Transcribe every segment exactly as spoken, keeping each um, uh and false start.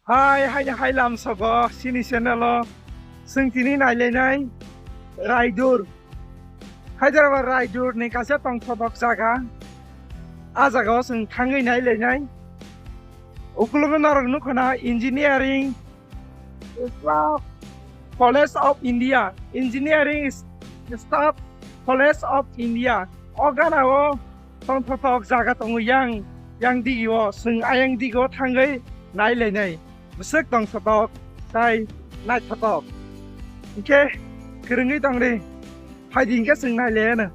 Hai, hai, hai lam sogo, sini channel o. Chwng tini nailainai Raidur. Hyderabad Raidur ni kaisa tongthotok jaga. A jaga o chwng thangwi nailainai. Ukulogo norok nukho na engineering, College of India, Engineering Staff College of India. O gana o tongthotok jaga tongo yang, yang digi o, chwng ayang digi o thangwi nailainai. Bwswk tongthotok tai naithotok. Hinkhe kwrwngwi tongdi, phaidi hinkhe chwng nailaiyano.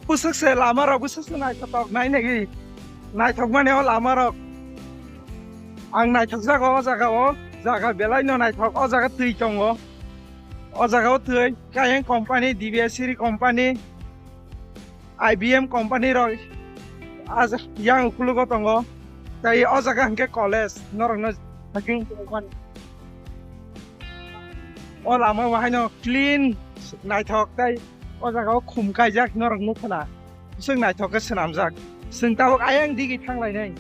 Bwswk se lama rok, bwswk se naithotok nai nai. Naithok mani o lama rok. Ang naithok jago o jaga o. Jaga belai no naithok. O jaga twi tongo. O jaga o twi. Kayang company, D B S C company, I B M company rok. A ja-, yang ukulugo tongo. Tai o jaga hinkhe college. Norok no haking. O lama o haino clean naithok tai o jaga o khum kaijak norok nukha na. Bwswk naithok khe swnamjak. Chwng tabuk ayang digi thanglainai.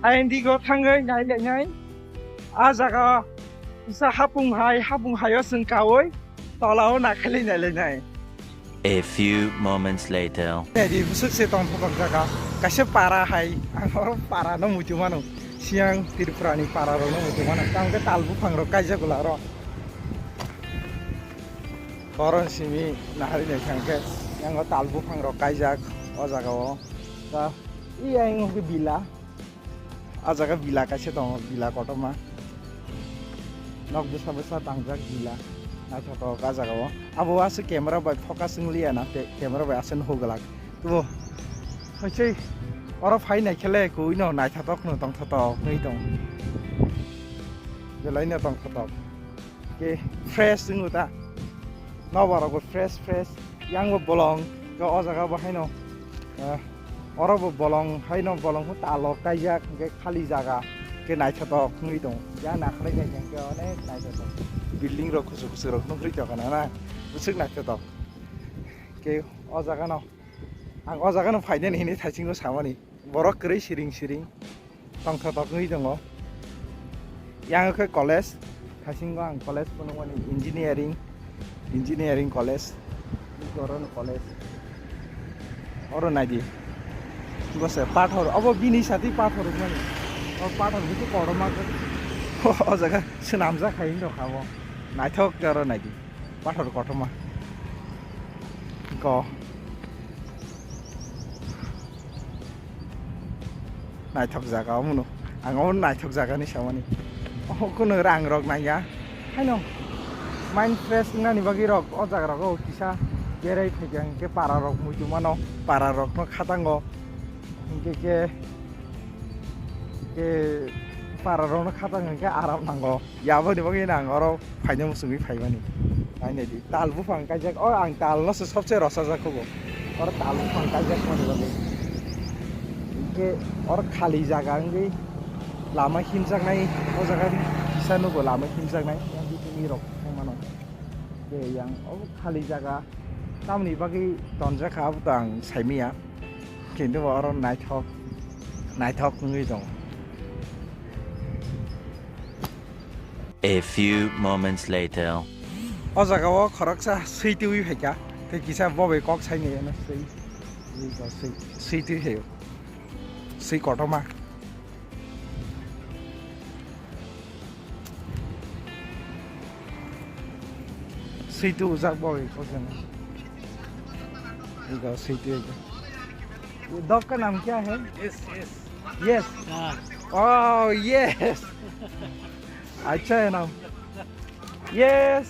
Ayang digi o thangwi nailainai. A jaga kisa hapung hai, hapung hai o chwng kaui tola o nakhailwi nailainai. A few moments later. Naidi bwswk se tongthok jaga. Kaisa para hai, ang oro para no muitu mano. Siang Tripura ni para rok no muitu mano. Tamo khe tal buphang rok kaijak bwla oro. Koron simi nahari nai thang khe, yango tal buphang rok kaijak o jaga o. Ta, iya yang khe bila. A jaga bila kaisa tongo, bila kotorma. Nok bwsa bwsa tangjak bila. Naithotok a jaga o. Abo aswk camera bai focus wng liya na, te camera bai aswk nuhuk glak. Tubo, hai sei, oro phai nai khe le, koi no naithotok no tongthotok wngwi tong. Belai no tongthotok. Ke fresh wngwi ta. Nobar rok bo fresh, fresh. Yang bo bolong, ke o jaga bo haino, eh, oro bo bolong, haino bolong khe talo kaijak, hingke khali jaga, ke naithotok wngwi tongo. Yang nakhlai kaijak, hingke onek naithotok. Building rok kuchuk kuchuk rok nukgwi tongkha na, na? Bwswk naithotok. Ke o jaga no, ang o jaga no phainani hinwi thaisingo samani. Borok kwrwi siring siring tongthotok wngwi tongo. Yang khe college, thaisingo ang college phunukmani engineering, engineering college, oro no college. Oro naidi, bose pathor, obo bini sati pathor wngmani. O pathor bisu kotorma khe. O jaga swnamjak hai wng tongkha bo. Naithok khe oro naidi. Pathor kotorma. Ko. Naithok jaga omono. Ang omo naithok jaga ni samani. O kuno rang rok nangya. Haino. Mind fresh wngnani bagwi rok o jaga rogo kisa berai phaikha hwnkhe para rok muitu mano. Para rok no khatango. Hwnkhe khe, khe para rok no khatang hwnkhe aram nango. Yaboni bagwi no ang oro phaina muchungwi phaimani. Nainai di, tal buphang kaijak, o ang tal no se sobse rwchajak kho bo. Oro tal buphang kaijak mani bagwi. Hinkhe oro khali jaga wngwi lama himjaknai, o jaga kisa nugo lama himjaknai, yang bini rok thangmano. Hinkhe yang obo khali jaga tamni bagwi tonjak kha, abo to ang saimanya. Kintu bo oro naithok, naithok wngwi tongo. A few moments later. O jaga o khoroksa swi twiwi phaikha, tei kisa bo bai kok saini eno swi, swi, swi twi phaio, swi kotorma. Swi twi ujak bo bai kok jani. Ego swi twi ego. ये डॉग का नाम क्या है? Yes, yes. Yes. हाँ। ओह, यस। अच्छा है नाम। Yes.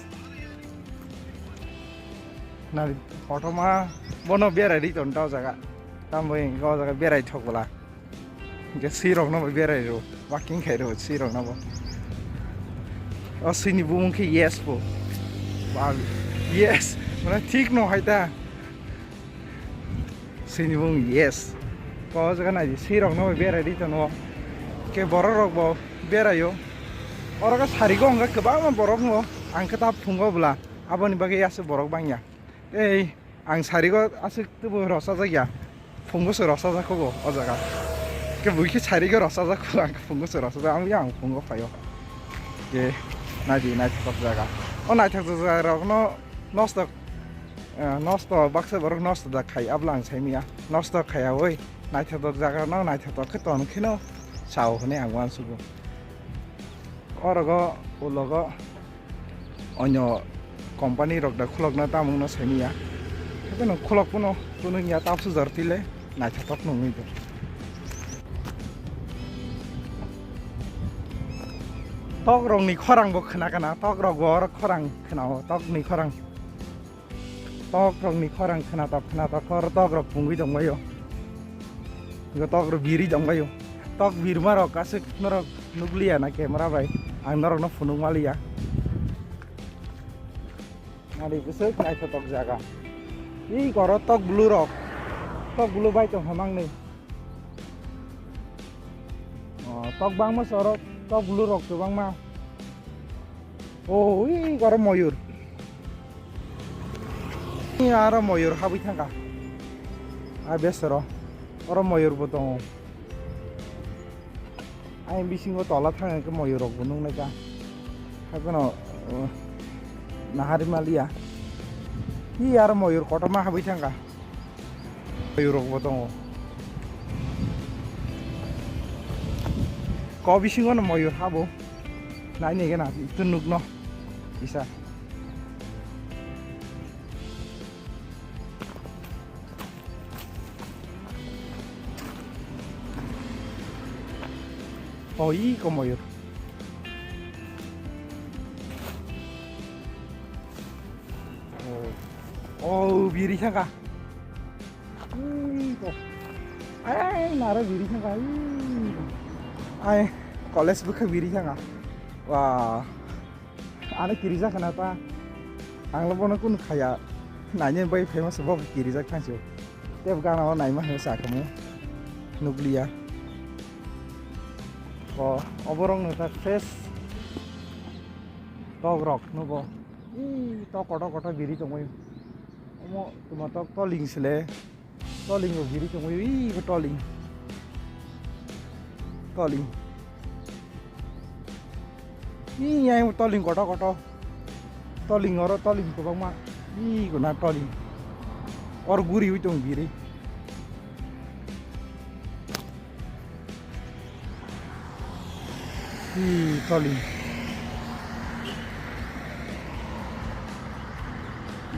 Nari, kotorma, bono berai ri tonta o jaga. Tambo o jaga berai thok bwla. Hingke swi rok no bai berai ro, walking khai ro swi rok no bo. O swi ni bumung khe yes bo. Ba, yes, mane thik no hai ta. Sini bung yes. Ko jaga nai di, sirok no berai di tono. Ke borok rok bo berai o. Oro ke sari go hwnga kwbangma borok no. Ang khe ta phungo bwla. Aboni bagwi aswk borok bangya. Tei ang sari go aswk tubu rwchajak ya. Phungo se rwchajak kho bo o jaga. Ke bui khe sari khe rosajak khu, ang khe phungo se rosajak, ang yang phungo phaio. Je, naidi, naithotok jaga. O naithotok jaga rokno nosto, eh, nosto baksa borok nosto da khai, abla ang saimanya. Nosto khaiya oi, naithotok jaga no naithotok khe ton kheno sao hwnwi ang uansugo. Orogo, ulogo, onyo company rok da khulokna tamungno saimanya. Haikhe no khulok phano, phano ya tabsu jor tile naithotok nungwi do. Tok rokni khorang bo khna kana, tok rok bo oro khorang khna o, tok ni khorang. Tok rokni khorang khnatok khnatok, oro tok rok pungwi tongbaio. Ego tok rok biri tongbaio. Tok birma rok aswk norok nukliya na camera bai. Ang norokno phunuk maliya. Nari bwswk naithotok jaga. Ih, oro tok blue rok. Tok blue bai tong hamang ni. Oh, tok bangma se oro, tok blue rok kwbangma. Oh, ui, oro moyur. Ui, aro moyur habwi thangkha. A besero. Oro moyur bo tongo. Ayang bisingo tola thang hwnkhe moyur rok bo nuknai kha. Haikhe no, uh, nahari maliya. Ui, aro moyur kotorma habwi thangkha. Moyur rok bo tongo. Ko bisingo no moyur habo. Nai nai gana itu nukno. Isa. Oh, iko moyur. Oh. Oh, biri thangkha. Ui, to. Ai, naro biri thangkha. Ui. Ai, college bwkha biri thangkha. Wah. Ano kirijak khna ta. Ang lo bono kunu khaya. Nanya bai famous bo kirijak thansu. Teb gana o naima hwnwi sa khamu. Nukliya. O, oborok no ta fresh. Tok rok nugo. Ih, tok kotor kotor biri tongwi. Omo tuma tok toling sile. Toling bo biri tongwi, ih, bo toling. Toling. Ih, yang toling kotor kotor. Toling oro toling kwbangma. Ih, guna toling. Or guri ui tong biri. Hi, toli.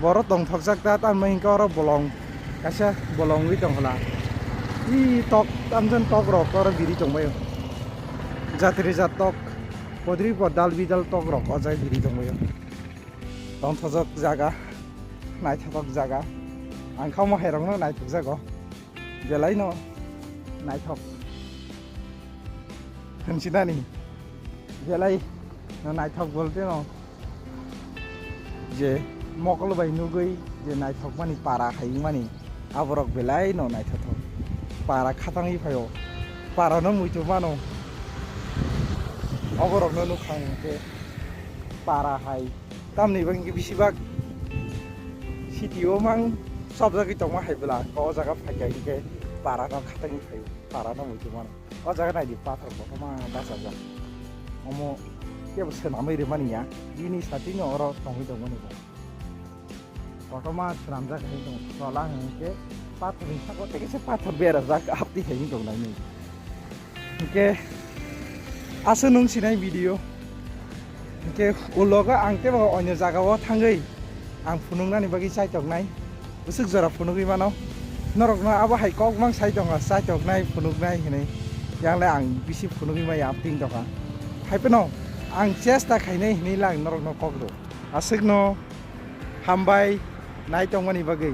Boro tongthokjak ta, tamo hingke oro bolong kaisa bolong wi tongkha la. Hi, tok, tamjani tok rok oro biri tongbaio. Jatri jat tok, podri podal bidal tok rok o jaga biri tongbaio. Tongthokjak jaga, naithotok jaga. Ang kha omo hai rokno naithokjago. Belai no naithok hinsinani, belai no naithok bolte no je mokol bai nugwi je naithok mani para hai mani aborok belai no naithothok para khatangwi phaio para no muitu mano oborok no nukha hwnkhe para hai. Tamni bagwi hwnkhe besibak city o mang chopjagwi tongma hai bwla, o jaga phaikha hwnkhe para no khatangwi phaio, para no muitu mano. O jaga naidi pathor kotorma bachajak. Omo kebo swnamwi rwmani ya, bini satino oro tongwi tongmani bo. Kotorma swnamjak hai tong, tola hwnkhe pathorni saka tei kisa pathor berajak, aptwi hai tong nai. Hwnkhe aswk nwng sinai video. Hwnkhe ulogo ang teibo onyo jagao thangwi ang phunuknani bagwi chaitoknai. Bwswk jora phunugwi mano. Norokno abo hai kok mang sai tongo, chaitoknai, phunuknai hinwi. Yangle ang bisi phunugwi maya, apting tongkha. Hai phano ang chesta khainai hinwi lang norokno kok rw. Aswkno hambai nai tongmani bagwi.